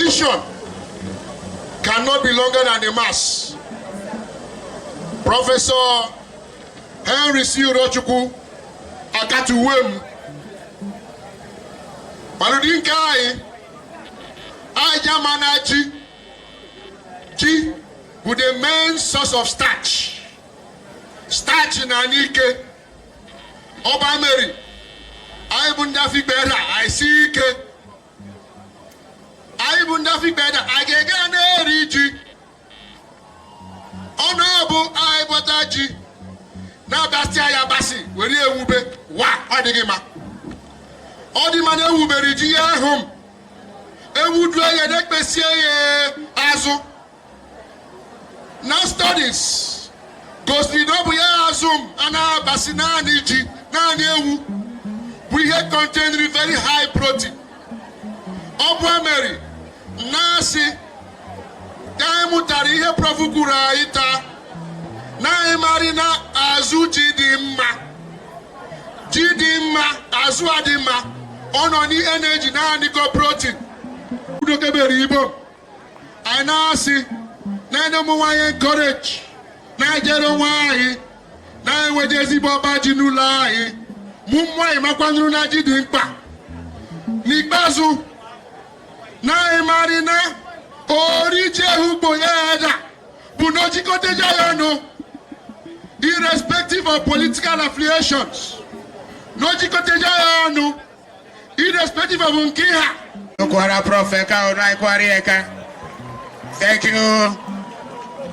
Opposition cannot be longer than the mass. Professor Henry C. Udochukwu akatuwe m mana ụdị nke anyị anyị ji ama na ji ji bụ the main source of starch. Starch na n'ike ọba meri anyị bụ ndị Afikpo Edda, anyị si ike. Anyị bụ ndị Afikpo Edda, anyị ga-ega na-eri ji ọnụ bụ anyị bọta ji na-abasịa ya abasị were ewube wa. Ọ dịghị mma, ọ dị mma na ewubere ji ya ahụ m ewuduo ya na-ekpesie ya azụ na studies gosiri na ọ bụ ya azụ m a na-abasị naanị ji naanị ewu bụ ihe contain very high protein. Ọ bụ emeri na-asị ka anyị mụtara ihe Prof kwuru anyị taa na anyị marị na azụ ji dị mma, ji dị mma, azụ a dị mma, ọ nọ n'ihe na-eji naanị go protein udokebere ibo. Anyị na-asị na ụmụ nwaanyị encourage na-ejere onwe anyị na-enweje ezigbo ọba ji n'ụlọ anyị mụ nwaanyị makwanụrụ na ji dị mkpa. N'ikpeazụ, na anyị marị na oriji ehugbo ya eda bụ na ojikọteja ya ọnụ irrespective of political affiliations, na ojikọteja ya ọnụ irrespective of nke ha. Kwara Prof Eka Onaikwari Eka. Thank you.